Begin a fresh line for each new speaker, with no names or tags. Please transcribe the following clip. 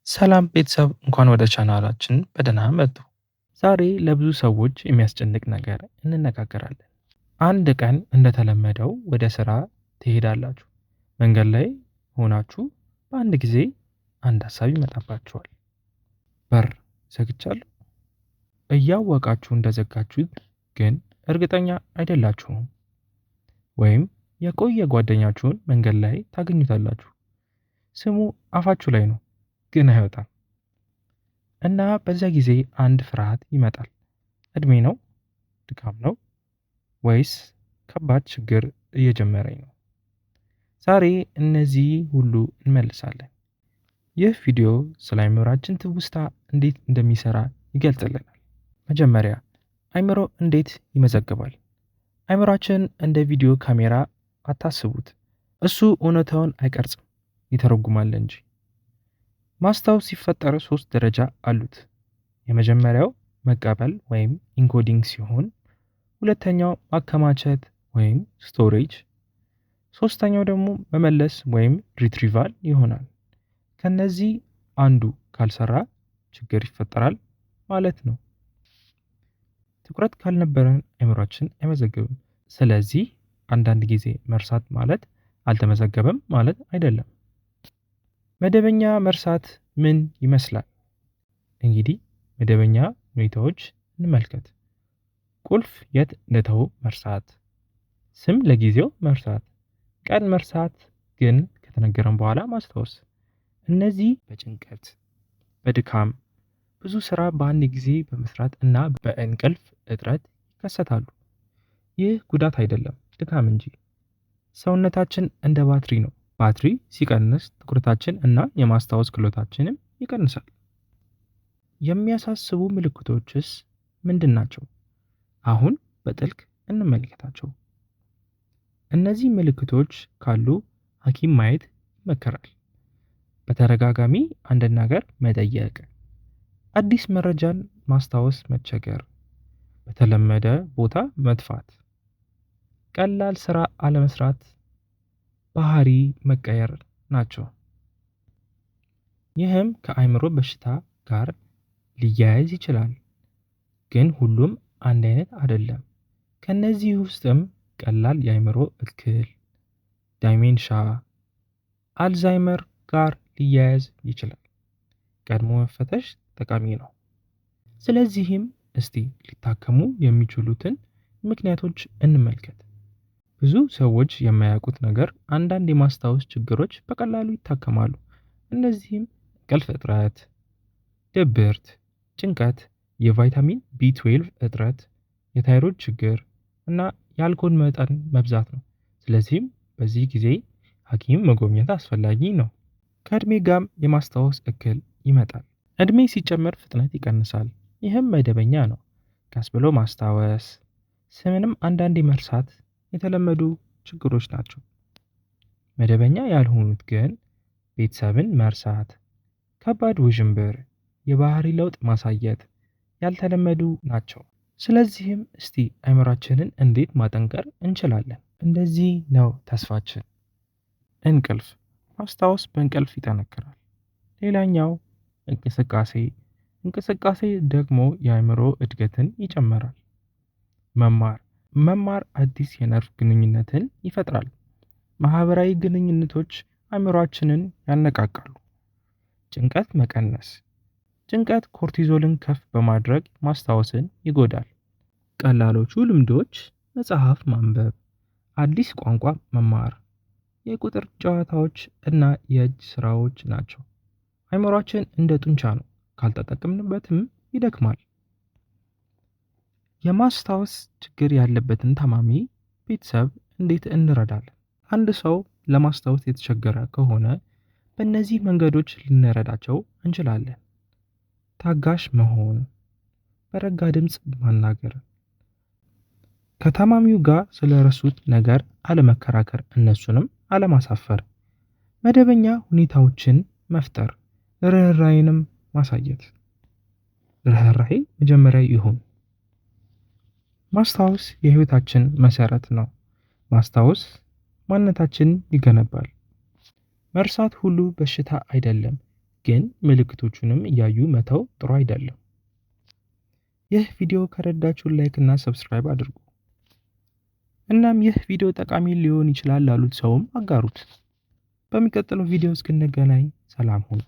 ሰላም ቤተሰብ፣ እንኳን ወደ ቻናላችን በደህና መጡ። ዛሬ ለብዙ ሰዎች የሚያስጨንቅ ነገር እንነጋገራለን። አንድ ቀን እንደተለመደው ወደ ስራ ትሄዳላችሁ። መንገድ ላይ ሆናችሁ በአንድ ጊዜ አንድ ሀሳብ ይመጣባችኋል። በር ዘግቻለሁ? እያወቃችሁ እንደዘጋችሁት ግን እርግጠኛ አይደላችሁም። ወይም የቆየ ጓደኛችሁን መንገድ ላይ ታገኙታላችሁ። ስሙ አፋችሁ ላይ ነው ግን አይወጣም። እና በዚያ ጊዜ አንድ ፍርሃት ይመጣል። እድሜ ነው? ድካም ነው? ወይስ ከባድ ችግር እየጀመረኝ ነው? ዛሬ እነዚህ ሁሉ እንመልሳለን። ይህ ቪዲዮ ስለ አእምሯችን ትውስታ እንዴት እንደሚሰራ ይገልጽልናል። መጀመሪያ አእምሮ እንዴት ይመዘግባል? አእምሯችን እንደ ቪዲዮ ካሜራ አታስቡት። እሱ እውነታውን አይቀርጽም፣ ይተረጉማል እንጂ። ማስታወስ ሲፈጠር ሶስት ደረጃ አሉት። የመጀመሪያው መቀበል ወይም encoding ሲሆን፣ ሁለተኛው ማከማቸት ወይም storage፣ ሶስተኛው ደግሞ መመለስ ወይም retrieval ይሆናል። ከነዚህ አንዱ ካልሰራ ችግር ይፈጠራል ማለት ነው። ትኩረት ካልነበረን አእምሯችን አይመዘግብም። ስለዚህ አንዳንድ ጊዜ መርሳት ማለት አልተመዘገበም ማለት አይደለም። መደበኛ መርሳት ምን ይመስላል? እንግዲህ መደበኛ ሁኔታዎች እንመልከት። ቁልፍ የት እንደተው መርሳት፣ ስም ለጊዜው መርሳት፣ ቀን መርሳት ግን ከተነገረን በኋላ ማስታወስ። እነዚህ በጭንቀት፣ በድካም፣ ብዙ ስራ በአንድ ጊዜ በመስራት እና በእንቅልፍ እጥረት ይከሰታሉ። ይህ ጉዳት አይደለም፣ ድካም እንጂ። ሰውነታችን እንደ ባትሪ ነው። ባትሪ ሲቀንስ ትኩረታችን እና የማስታወስ ክህሎታችንም ይቀንሳል። የሚያሳስቡ ምልክቶችስ ምንድን ናቸው? አሁን በጥልቅ እንመልከታቸው። እነዚህ ምልክቶች ካሉ ሐኪም ማየት ይመከራል። በተደጋጋሚ አንድን ነገር መጠየቅ፣ አዲስ መረጃን ማስታወስ መቸገር፣ በተለመደ ቦታ መጥፋት፣ ቀላል ስራ አለመስራት፣ ባህሪ መቀየር ናቸው። ይህም ከአእምሮ በሽታ ጋር ሊያያዝ ይችላል። ግን ሁሉም አንድ አይነት አይደለም። ከነዚህ ውስጥም ቀላል የአእምሮ እክል፣ dementia፣ አልዛይመር ጋር ሊያያዝ ይችላል። ቀድሞ መፈተሽ ጠቃሚ ነው። ስለዚህም እስቲ ሊታከሙ የሚችሉትን ምክንያቶች እንመልከት። ብዙ ሰዎች የማያውቁት ነገር አንዳንድ የማስታወስ ችግሮች በቀላሉ ይታከማሉ። እነዚህም እንቅልፍ እጥረት፣ ድብርት፣ ጭንቀት፣ የቫይታሚን ቢ12 እጥረት፣ የታይሮይድ ችግር እና የአልኮል መጠን መብዛት ነው። ስለዚህም በዚህ ጊዜ ሐኪም መጎብኘት አስፈላጊ ነው። ከእድሜ ጋርም የማስታወስ እክል ይመጣል። እድሜ ሲጨምር ፍጥነት ይቀንሳል። ይህም መደበኛ ነው። ቀስ ብሎ ማስታወስ፣ ስምንም አንዳንዴ መርሳት የተለመዱ ችግሮች ናቸው። መደበኛ ያልሆኑት ግን ቤተሰብን መርሳት፣ ከባድ ውዥንብር፣ የባህሪ ለውጥ ማሳየት ያልተለመዱ ናቸው። ስለዚህም እስቲ አእምሯችንን እንዴት ማጠንከር እንችላለን? እንደዚህ ነው ተስፋችን። እንቅልፍ ማስታወስ በእንቅልፍ ይጠነክራል። ሌላኛው እንቅስቃሴ፣ እንቅስቃሴ ደግሞ የአእምሮ እድገትን ይጨምራል። መማር መማር አዲስ የነርቭ ግንኙነትን ይፈጥራል። ማህበራዊ ግንኙነቶች አእምሯችንን ያነቃቃሉ። ጭንቀት መቀነስ፣ ጭንቀት ኮርቲዞልን ከፍ በማድረግ ማስታወስን ይጎዳል። ቀላሎቹ ልምዶች መጽሐፍ ማንበብ፣ አዲስ ቋንቋ መማር፣ የቁጥር ጨዋታዎች እና የእጅ ስራዎች ናቸው። አእምሯችን እንደ ጡንቻ ነው፣ ካልተጠቀምንበትም ይደክማል። የማስታወስ ችግር ያለበትን ታማሚ ቤተሰብ እንዴት እንረዳለን? አንድ ሰው ለማስታወስ የተቸገረ ከሆነ በእነዚህ መንገዶች ልንረዳቸው እንችላለን። ታጋሽ መሆን፣ በረጋ ድምፅ ማናገር፣ ከታማሚው ጋር ስለረሱት ነገር አለመከራከር፣ እነሱንም አለማሳፈር፣ መደበኛ ሁኔታዎችን መፍጠር፣ ርህራሄንም ማሳየት። ርህራሄ መጀመሪያ ይሁን። ማስታወስ የህይወታችን መሰረት ነው። ማስታወስ ማንነታችንን ይገነባል። መርሳት ሁሉ በሽታ አይደለም፣ ግን ምልክቶቹንም እያዩ መተው ጥሩ አይደለም። ይህ ቪዲዮ ከረዳችሁ like እና subscribe አድርጉ። እናም ይህ ቪዲዮ ጠቃሚ ሊሆን ይችላል ላሉት ሰውም አጋሩት። በሚቀጥለው ቪዲዮ እስክንገናኝ ሰላም ሁኑ።